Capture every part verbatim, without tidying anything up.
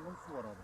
Su var abi.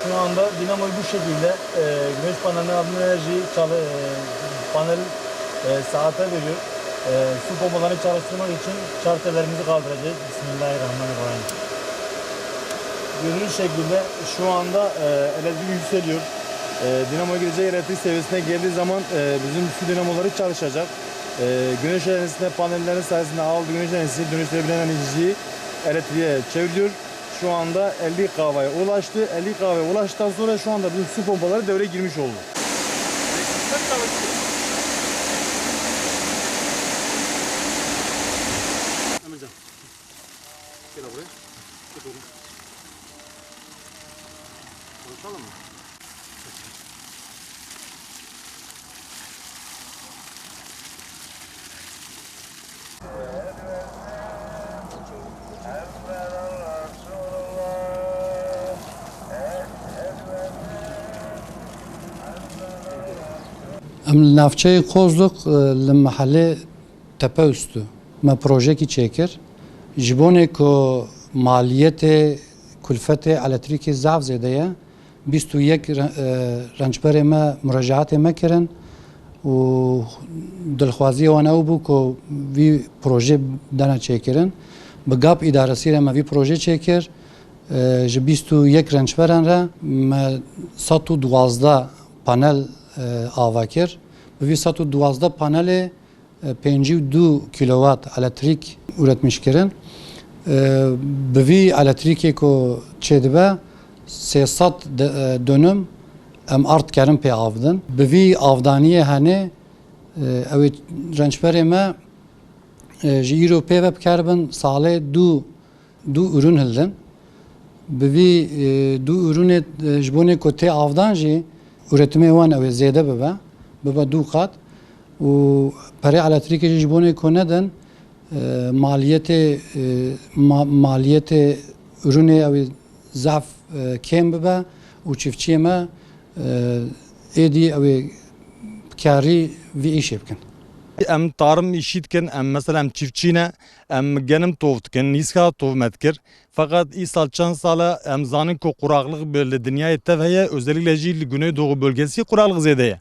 Şu anda dinamoyu bu şekilde, e, güneş panelini aldığı enerjiyi çalı-, e, panel, e, saate veriyor. E, su pompalarını çalıştırmak için şartelerimizi kaldıracağız. Bismillahirrahmanirrahim. Gördüğünüz şekilde şu anda, e, elektrik yükseliyor. E, dinamoya gidecek elektrik seviyesine geldiği zaman, e, bizim su dinamoları çalışacak. E, güneş enerjisine panellerin sayesinde aldığı güneş enerjisini dönüştürebilen enerjiyi elektriğe çeviriyor. Şu anda elli kavaya ulaştı. Elli kavaya ulaştıktan sonra şu anda bizim su pompaları devreye girmiş oldu. Emrecan, gel buraya. Gel oğlum. Konuşalım mı? Em li navçeyê Kozluk, e, li mehelê Tepeüstü me projekî çêkir. Ji bonê ku maliyetê, kulfetê elektrîkê zaf zêde ye, bîst û yek re-, e, rençberê me muracaatê me kirin û dilxwaziya wan ew bû ku vî proje bidene çêkirin. Bi GAP îdaresî re me vî proje çêkir. E, ji bîst û yek rençberan re me sed û duwazdeh panel, e, ava kir. Bi vî sed û duwazdeh panelê, e, pêncî û du kîlowat elektrîk üretmiş kirin. E, bi vî elektrîkê ku çêdibe, sê sed de-, e, dönüm em ard kerin pê av bidin. Bi vî avdaniyê henê, e, ew ê rençberê me, e, ji îro pê ve bi kar bin salê du du ürün hildin. Bi vî, e, du ürünê, e, ji bonê ku tê avdan jî üretimê wan ew ê zêde bibe, bibe du qat û perê elektrîkê jî ji bonê ku nedin, e, maliyetê, e, ma-, maliyetê ürünê ew ê zaf, e, kêm bibe û çiftçiyê me, e, êdî ew ê bi karî vî îşê bikin. Em tarim îşî dikin, em mesela em çiftçî ne, em genim tov dikin, nîska tov me dikir. Feqet îsal çend sal e em zanin ku quraxliq bi li dinyayê tev heye, özellikle jî li Güneydoğu bölgesi quraxliq zêde ye.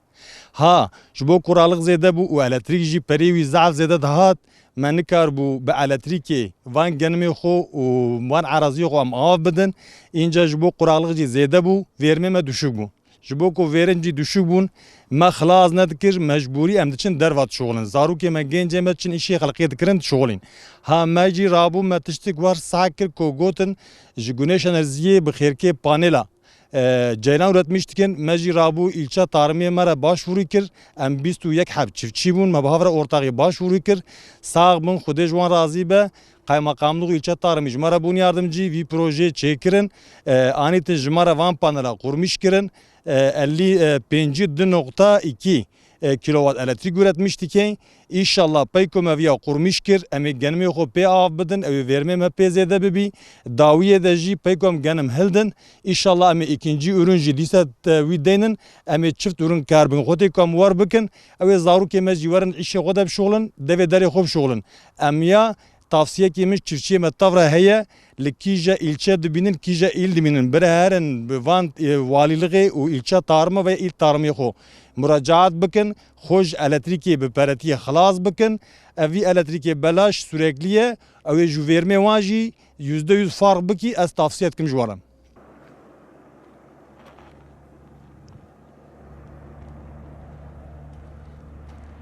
Ha, ji bo quraxliq zêde bû û elektrîk jî perê wî zehf zêde dihat, me nikaribû bi elektrîkê van genimê xwe û van eraziyê xwe em av bidin. Înca ji bo quraxliq jî zêde bû, vêrmê me düşük bû. Ji bo ku vêrin jî düşük bûn, me xilas nedikir, mecbûrî em diçin derva dişuxulin. Zarokê me, gencê me diçin îşê xelqê dikirin, dişuxulîn. Ha me jî rabû me tiştik wer seh kir ku gotin ji güneş enerjiyê bi xêrkê panela, e, ceyran üretmiş dikin. Me jî rabû îlçe tarimiye me re başvurî kir. Em bîst û yek heb çiftçî bûn. Me bi hev re ortaxî başvurî kir. Sax bin, Xwedê ji wan razî be. Qaymakamlıq û îlçe tarımî ji me re bûn yardimcî. Vî projeyê çêkirin. E, anîtin ji me re van panela qurmîş kirin. E, elli, e, pêncî du nokta iki, e, kilowat elektrîk üretmiş dikey. Înşallah pey ku me viya qurmîş kir, em ê genimê xwe pê av bidin, ew ê vêrmê me pê zêde bibî. Dawiyê de jî pey ku em genim hildin, înşallah em ê îkincî ürün jî dîsa te wî deynin, em ê çift ürün kar bikin. Xwedê ku em wer bikin, ew ê zarokê me jî werin îşê xwe de bişuxulin, devê derê xwe bişuxulin. Em ya tavsiyekê min çiftçiyê me tev re heye, li kîje îlçe dibînin, kîje îl dibînin, bire herin bi van, e, walîlixê û îlçe tarime ve îl tarimê xwe muracaat bikin, xwe ji elektrîkê bi peretiyê xilas bikin. Ev vî elektrîkê belaş, sürekli ye, ew ê ji vêrmê wan jî yüzde yüz farq bikî, ez tavsiye dikim ji wan re.